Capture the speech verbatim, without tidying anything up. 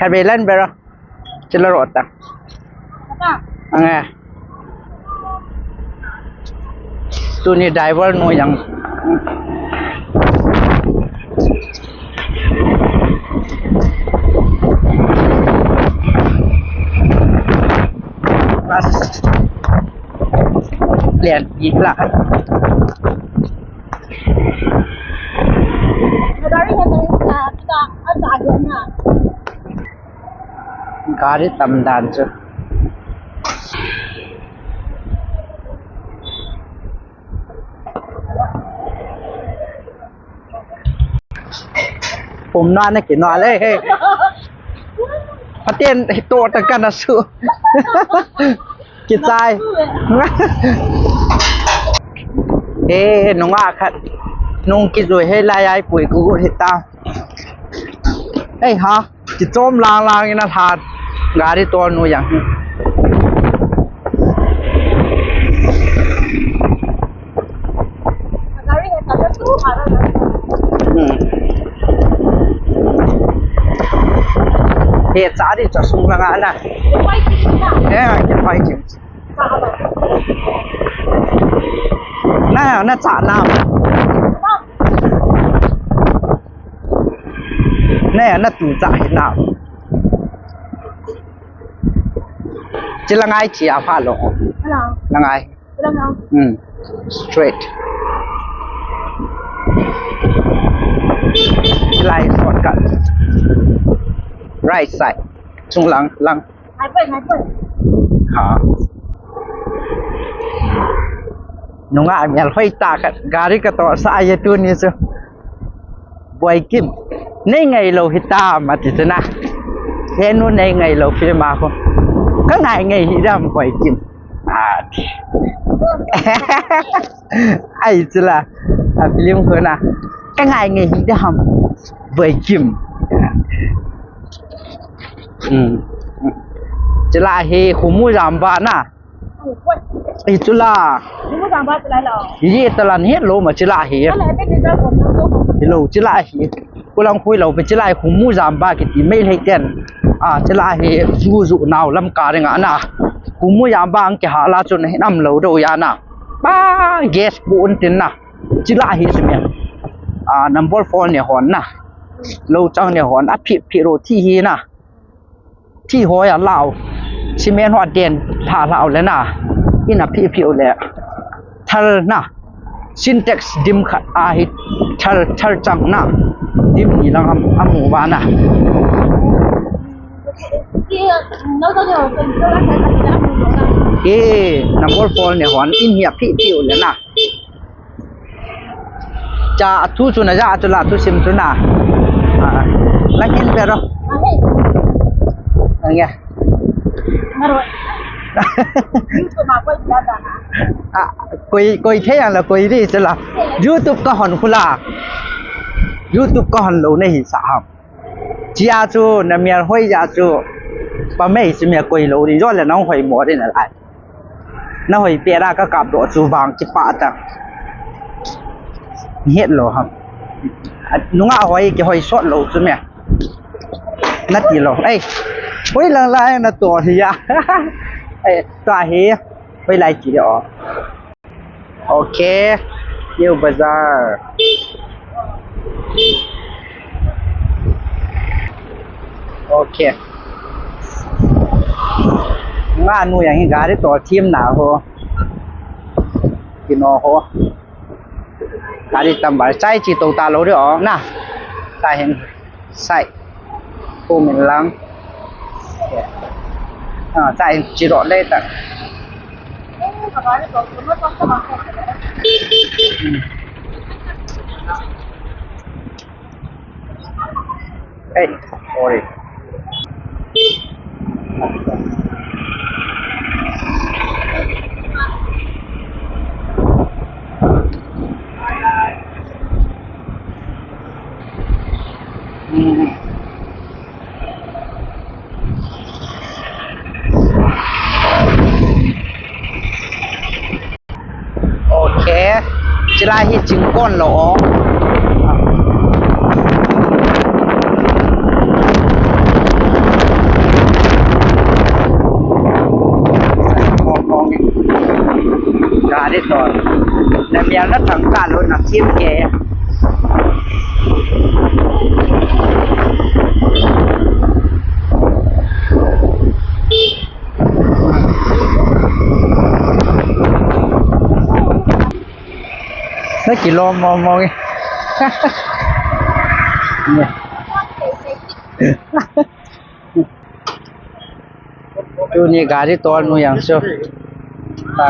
Khat vei len bera. Chila ro ta. Ata. Ange. Tuni driver nu jang. Bas. Lian pi la. Gari tam dan chu. Pum na na ki na le he. Pathen to ta kana su. Kichai. Eh, nunga khat. Nung kijui he lai ai pui ku hita. Ei ha, kichom lang lang in a lhat. Gari tol nu jang. Hmm. He cha di cha sung lang ana. He, kipai jing. Na, na cha na. Na, na tu cha hi na. Chila ngai chi a pha lo. Hello. Na ngai. Hello, hello. Hmm. Straight. Lai shortcut. Right side. Chung lang, lang. Hai poi, hai poi. Ha. Nunga mial hoi ta ka gari ka to sa ye tuni chu. Boikim. Nei ngai lo hita ma ti chu na. He nu nei ngai lo film a ko. Ka ngai ngai hi dam Boikim. A ti. Ai chu la. A film ko na. Ka ngai ngai hi dam Boikim. Hmm. Chila hi khumu jamba na. Hi chula. Hi tala ni lo ma chila hi. Hi lo chila hi. Kulang khui lo pe chila hi khumu jamba kiti Meitei ten. A chila hi ju ju nau lam ka ringa na. Khumu jamba ang ke hala chun hin am lo do ya na. Pa gas pu un tin na. Chila hi simi. A number four ne hon na. Lo chang ne hon a phi phi ro thi hi na. Thi hoi a lau. Cement ho a den lha lau le na. In a phi phi le. Thal na. Sintex dim khat a hi thal, thal chang na. Dim ni lang am, amu ba na. Ke number four ne hon in hi a phi phi le na. Cha, a thu chu na ja, a chu la, thu sim chu na. A, la hin pe ro. Ang ya. A, koi, koi the yang la, koi ri chu la. YouTube ka hon khu la. YouTube ka hon lo ne hi sa ham. Chia chu, na mial hoi ja chu. Pa mei chu mi koi lo ri, jo le nong hoi mo ri na lai. Na hoi pera ka kap doh chu vang kipah ta. Het lo ham. A, nunga hoi kihoi sot lo chu me. Na ti lo. Ei. Hoi lang lai na to hi ya. Ei, ta hi. Hoi lai ki o. Okay. New Bazaar. Okay. Nga nu yang hi gari to thim na ho. Kino ho. Gari tam ba chai chi to ta lo de o na. Ta hin sai. Ko min lang. Ah, chai chi ro le ta. Hey, sorry. Okay. Chilai hi chingkon lo. Ni to. Na mial na thang ta lo na thim ke. Na kilom mo mo nge. Tuni gari tol nu yang so. Ta.